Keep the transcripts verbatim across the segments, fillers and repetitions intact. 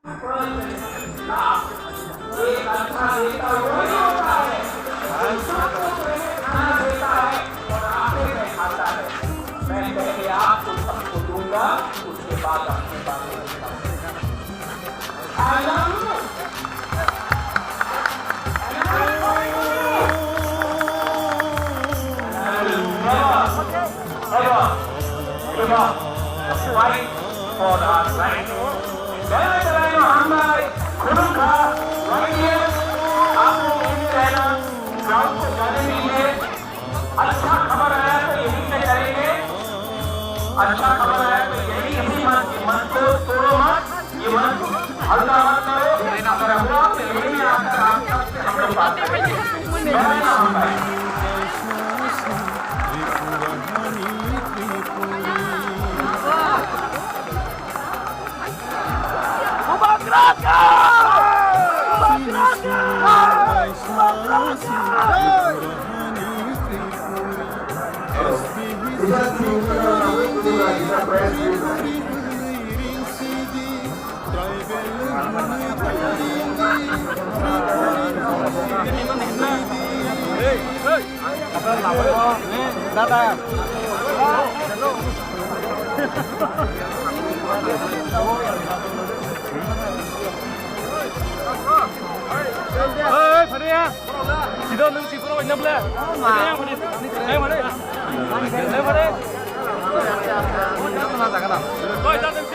एक अच्छा नेता वही होता है जो सबको पहले खाना देता है और आखिर में खाता है। मैं पहले आपको सबको दूंगा, उसके बाद अपने बारे में बताऊंगा। I love you। Ever, ever, ever fight for our right. जय जवान, हम भाई, खुलूंगा, वही है, आपको यहीं रहना, गाँव को जाने दीजिए। अच्छा खबर आया तो यहीं से करेंगे, अच्छा खबर आया तो यहीं, इसी मन की, मन को तोड़ो मत। ये मत हल्का मत करो, अगर हुआ तो यहीं आकर आप सबसे हम लोग बात करेंगे। मैं ना हम भाई। Hey, hey, Faria. Sida nung si pura wajah bela. Hey, Faria. Hey, Faria. Hey, Faria. Hey, Faria.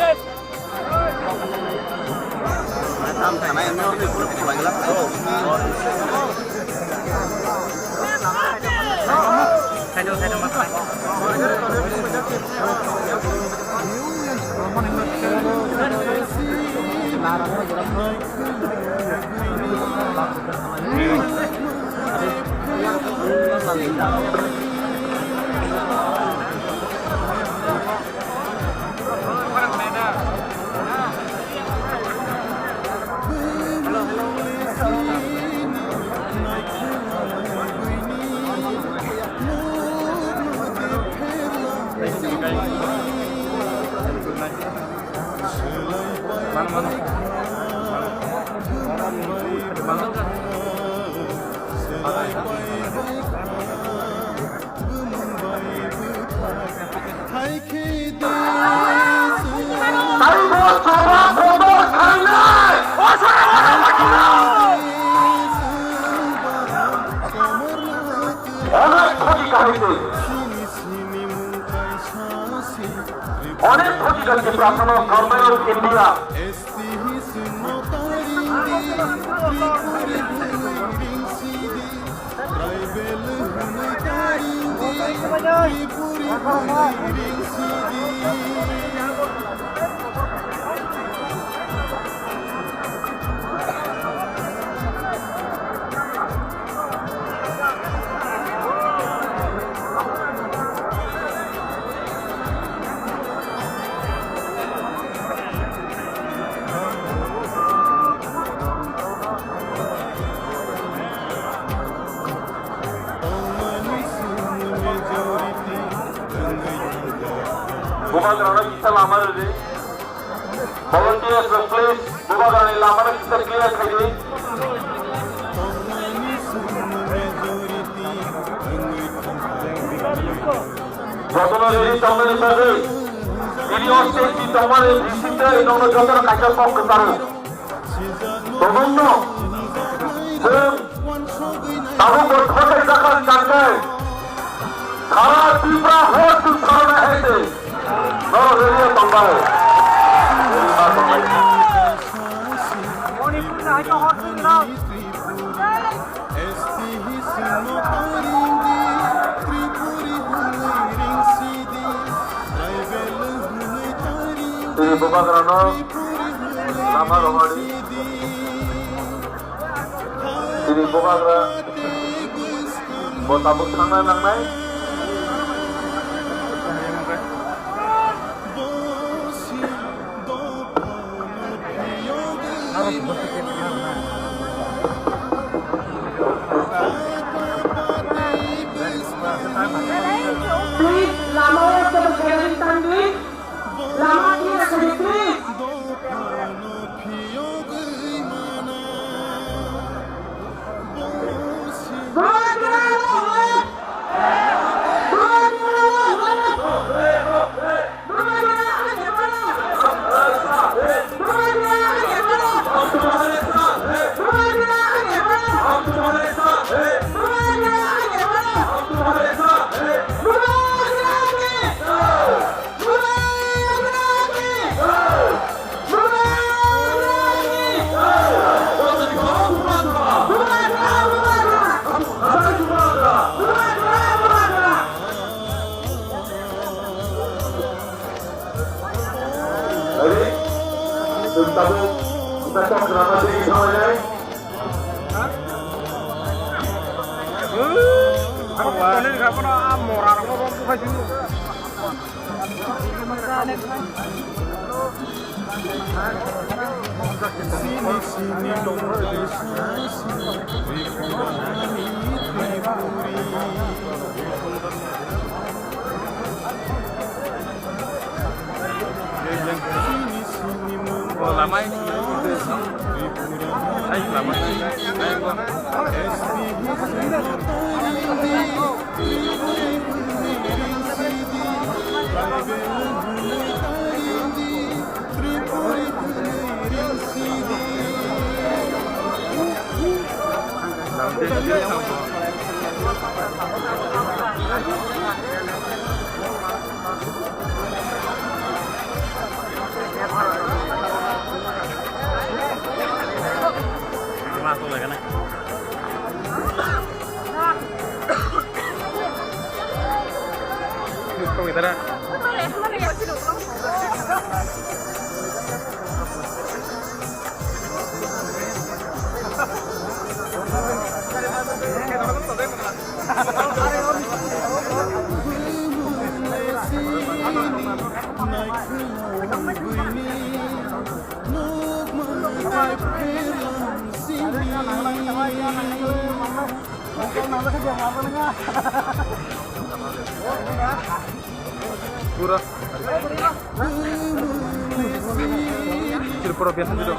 Onek khoti kha Tipra sono Government of India. Bubagrano kisa lama rwdi. Volunteers rok, please, Bubagrani lamano kisa clear khaidi. Jotono ready tongmani bagwi, tini o stage ni tongmani bisingtwi nokno jotono kaisa kok kwcharo. Tobokno chwng tabukbo thosai jakha changkhe sara Tripura hor chwng sarana hai se norok rally o tongbai. Rally ma tongbai. Tini Bubagrano lama rohordi. Tini Bubagra bo tabuk thangna nangnai. Please, lama o joto gathering tangdi. Lama clear khaidi, please. Pura. Tripura biasa dulu.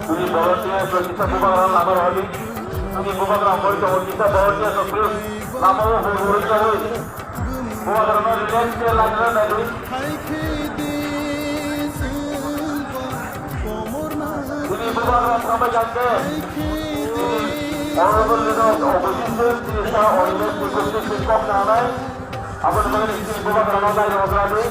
Ini volunteer kita buka orang lama lagi. Ini buka orang boleh kita volunteer terus lama boleh terus. Bubagrano relax khe lagra nadi. Bini bubagra thabai jangkhe. Honorable Leader of Opposition, Minister Orimesh Tripathi Singh kok nanai. Aboni bagwi chini bubagrano nai rwgradi.